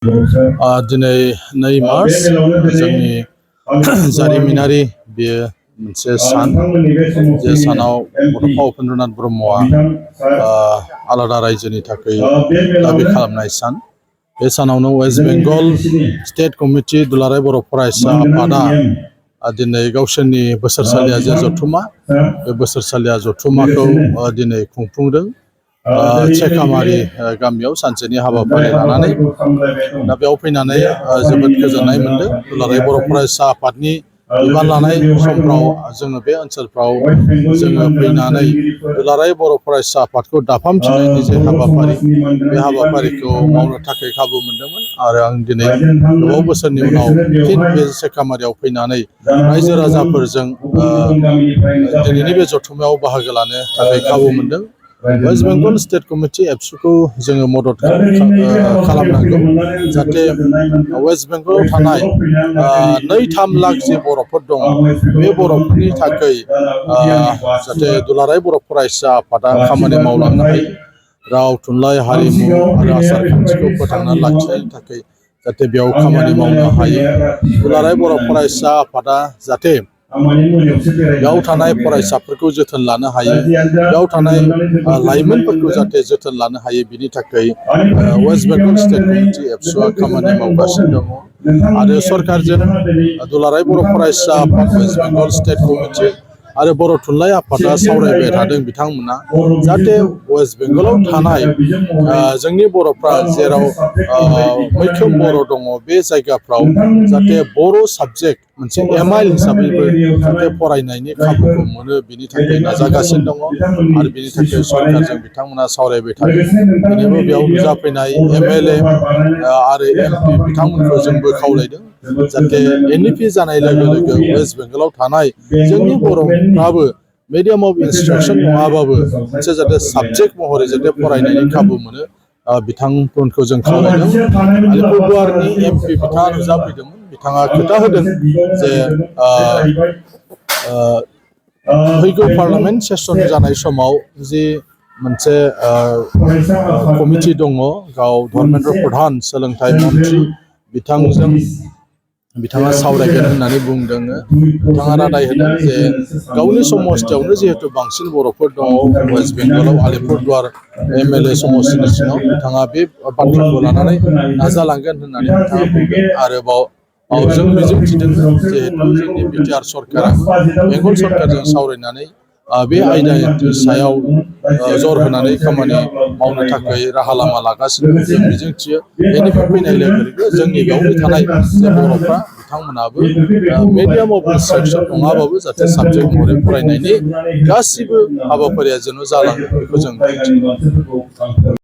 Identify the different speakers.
Speaker 1: दिनै 2 मार्च जोंनि जारिमिनारि बेयो मोनसे सान जे सानाव बड'फा उपेन्द्रनाथ ब्रह्मआ आलादा रायजोनि थाखाय दाबि खालामनाय सान। बे सानावनो वेस्ट बेंगल स्टेट कमिटि दुलाराय बर' फरायसा आफादा दिनै गावसोरनि बोसोरसालिया जे जथुमा बे बोसोरसालिया जथुमाखौ दिनै खुंफुंदों। चेकामारि गामियाव सानसेनि हाबाफारि लानानै दा बेयाव फैनानै जोबोद गोजोननाय मोनदों। दुलाराय बर' फरायसा आफादनि बिबान लानाय समफ्राव जोङो बे ओनसोलफ्राव जोङो फैनानै दुलाराय बर' फरायसा आफादखौ दाफामफिननायनि जे हाबाफारि बे हाबाफारिखौ मावनो थाखाय खाबु मोनदोंमोन आरो आं दिनै गोबाव बोसोरनि उनाव फिन बे चेकामारियाव फैनानै रायजो राजाफोरजों दिनैनि बे जथुमायाव बाहागो लानो थाखाय खाबु मोनदों। वेस्ट बेंगल स्टेट कमिटि एबसुखौ जोङो मदद खालामनांगौ जाहाथे वेस्ट बेंगलाव थानाय 2-3 लाख जे बर'फोर दङ बे बर'फोरनि थाखाय जाहाथे दुलाराय बर' फरायसा आफादा खामानि मावलांनो हायो। राव थुनलाइ हारिमु आरो आसार खान्थिखौ फोथांना लाखिनायनि थाखाय जाहाथे बेयाव खामानि मावनो हायो। दुलाराय बर' फरायसा आफादा जाहाथे बेयाव थानाय फरायसाफोरखौ जोथोन लानो हायो, बेयाव थानाय लाइमोनफोरखौ जाहाथे जोथोन लानो हायो, बिनि थाखाय वेस्ट बेंगल स्टेट कमिटि एबसुआ खामानि मावगासिनो दङ आरो सरकारजों दुलाराय बर' फरायसा आफाद, वेस्ट बेंगल स्टेट कमिटि आरो बर' थुनलाइ आफादा सावरायबाय थादों बिथांमोना जाहाथे वेस्ट बेंगलाव थानाय जोंनि बर'फ्रा जेराव मैखोम बर' दङ बे जायगाफ्राव जाहाथे बर' साबजेक्ट मोनसे एम.एल.ए हिसाबैबो जाहाथे फरायनायनि खाबुखौ मोनो, बिनि थाखाय नाजागासिनो दङ आरो बिनि थाखाय सरकारजों बिथांमोना सावरायबाय थादों। दिनैबो बेयाव नुजाफैनाय एम.एल.ए आरो एम.पि बिथांमोनखौ जोंबो खावलायदों जाहाथे एन.इ.पि जानाय लोगो लोगो वेस्ट बेंगलाव थानाय जोंनि बर'फ्राबो मिडियाम अफ इन्सट्राक्सन नङाबाबो मोनसे जाहाथे साबजेक्ट महरै जाहाथे फरायनायनि खाबु मोनो, बिथांमोनखौ जों खावलायदों। आलिपुरदुवारनि एम.पि बिथाङा नुजाफैदोंमोन। बिथाङा खोथा होदों जे फैगौ पार्लामेन्ट सेसन जानाय समाव जि मोनसे कमिटि दङ, गाव धर्मेन्द्र प्रधान सोलोंथाइ मन्त्रि बिथाङा सावरायगोन होननानै बुंदों। बिथाङा रादाय होदों जे गावनि समस्थियावनो जिहेतु बांसिन बर'फोर दङ वेस्ट बेंगलाव आलिपुरदुवार एम.एल.ए समस्थिनि सिङाव, बिथाङा बे बाथ्राखौ लानानै नाजालांगोन होननानै बिथाङा बुंदों। आरोबाव जों मिजिंथिदों जिहेतु जोंनि बिटिआर सरकाराबो बेंगल सरकारजों सावरायनानै बे आयदानि सायाव जर होनानै खामानि मावनो थाखाय राहा लामा लागासिनो। जों मिजिंथियो एन.इ.पि फैनाय लोगो लोगो जोंनि बेयावनो थानाय जे बर'फ्रा बिथांमोनाबो मिडियाम अफ इन्सट्राक्सन नङाबाबो जाहाथे साबजेक्ट महरै फरायनायनि गासिबो हाबाफारिया जेन' जालाङो बेखौ जों मिजिंथियो।